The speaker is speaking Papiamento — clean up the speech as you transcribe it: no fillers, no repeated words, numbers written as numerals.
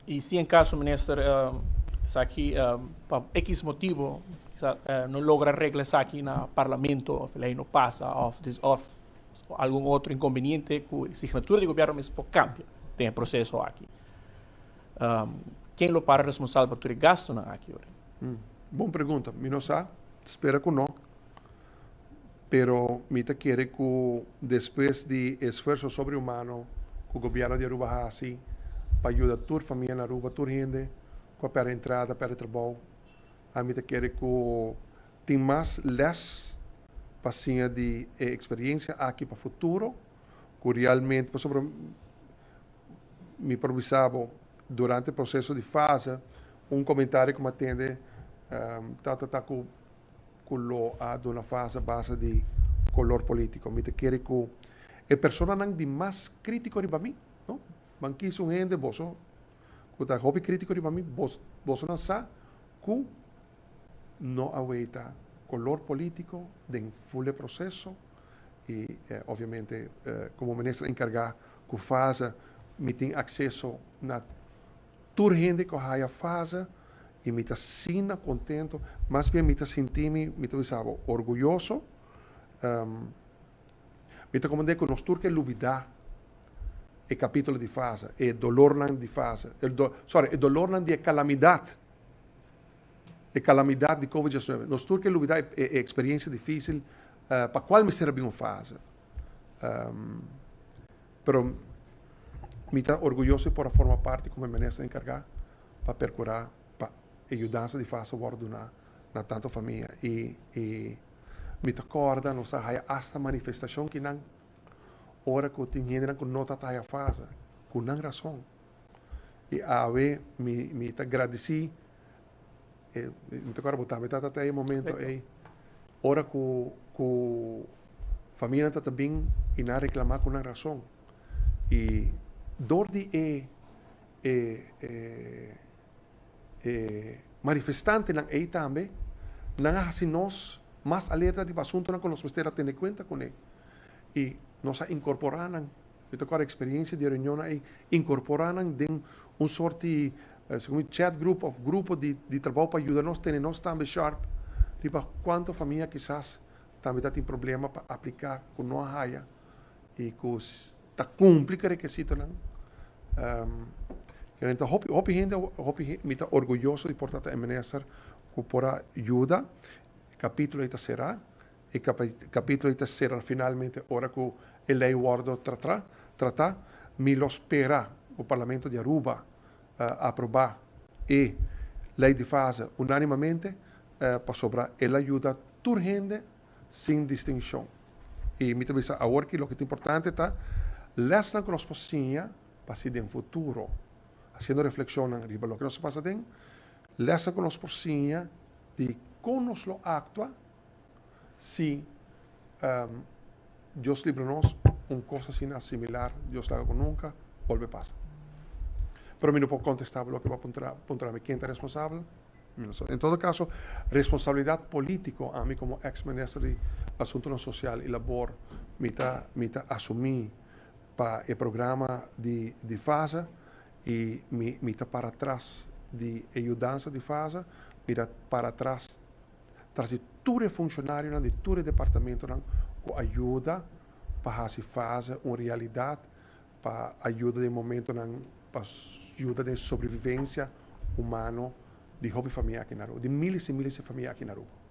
I si en kaso, minister, esaki pa X motibu no logra regla esaki na parlamento, òf lei no pasa, òf algun otro inkonveniente ku signatura di gobièrnu mes por kambia den e proseso aki. Ken lo para responsabel pa tur e gastunan aki ora? Bon pregunta. Mi no sa, spera ku no. Pero mi ta kere ku despues di esfuerso sobrehumano ku gobièrnu di Aruba hasi pa yuda tur famia na Aruba, tur hende ku a pèrdè entrada, pèrdè trabou, ami ta kere ku tin mas lès pa siña di e eksperiencia aki pa futuro, ku realmente, pasobra mi por bisa bo, durante e proseso di fase, un komentario ku mi a tende ta ku lo a duna fase base di kolor polítiko. Mi ta kere ku e personanan di mas krítiko riba mi, no? Ban kis un hende boso ku ta hopi krítiko riba mi, bosonan sa ku no a weita kolor polítiko den ful e proseso i obviamente komo minister enkargá ku fase mi tin akseso na tur hende ku a haya fase i mi ta asina kontento, mas bien mi ta sinti mi, mi ta bisa bo, orguyoso. Mi ta komprendé ku nos tur ke lubidá e kapítulo di fase, e dolornan di fase, sorry, e dolornan di e kalamidat, e kalamidat di Covid 19. Nos tur ke lubidá e eksperiencia difísil pa kual mester a bin un fase. Pero mi ta orguyoso di por a forma parti komo e minister enkargá pa perkurá pa e yudansa di fase wòrdu duná na tantu famia. I mi ta kòrda nos a haya asta manifestashon kinan ora ku tin hendenan ku no ta haya fase, ku nan rason. I awe mi ta gradisí, mi ta kòrda bo tambe tabata te e momento ei, ora ku famianan tabata bin i nan a reklamá ku nan rason. I dor di e manifestantenan ei tambe, nan a hasi nos mas alerta riba asuntunan ku nos mester a tene kuenta kuné. I nos a inkorporá nan, mi ta kòrda eksperiencia di e reunionnan ei, inkorporá nan den un sort di segun mi chat group òf grupo di trabou pa yuda nos tene nos tambe sharp riba kuantu famia kisas tambe ta tin problema pa apliká ku no a haya i ku ta kumpli ku e rekisitonan. Ta hopi hopi hende, hopi mi ta orguyoso di por ta e minister ku por a yuda. E kapítulo ei ta será. E kapítulo ei ta sera finalmente ora ku e lei wòrdu tratá. Mi lo spera ku Parlamento di Aruba aprobá e lei di fase unánimamente pasobra el a yuda tur hende sin distinshon. I mi ta bisa awor ki loke ta importante ta lèsnan ku nos por siña pa si den futuro, hasiendo reflekshonnan riba loke nos a pasa aden, lèsnan ku nos por siña di kon nos lo aktua si Dios libra nos un kos asina similar, Dios laga ku nunka bolbe pasa. Pero mi no por kontestá bo loke bo a puntra mi, ken ta responsabel? Mi no sa. En todo kaso, responsabilidat polítiko ami komo eks minister di Asuntunan Sosial i Labor mi ta asumí pa e programa di fase i mi ta para tras di e yudansa di fase, mi ta para tras di tur e funshonarionan di tur e departamentonan ku a yuda pa hasi fase un realidat, pa yuda den momentonan, pa yuda den sobrevivensia humano di hopi famia aki na Aruba, di miles i miles di famia aki na Aruba.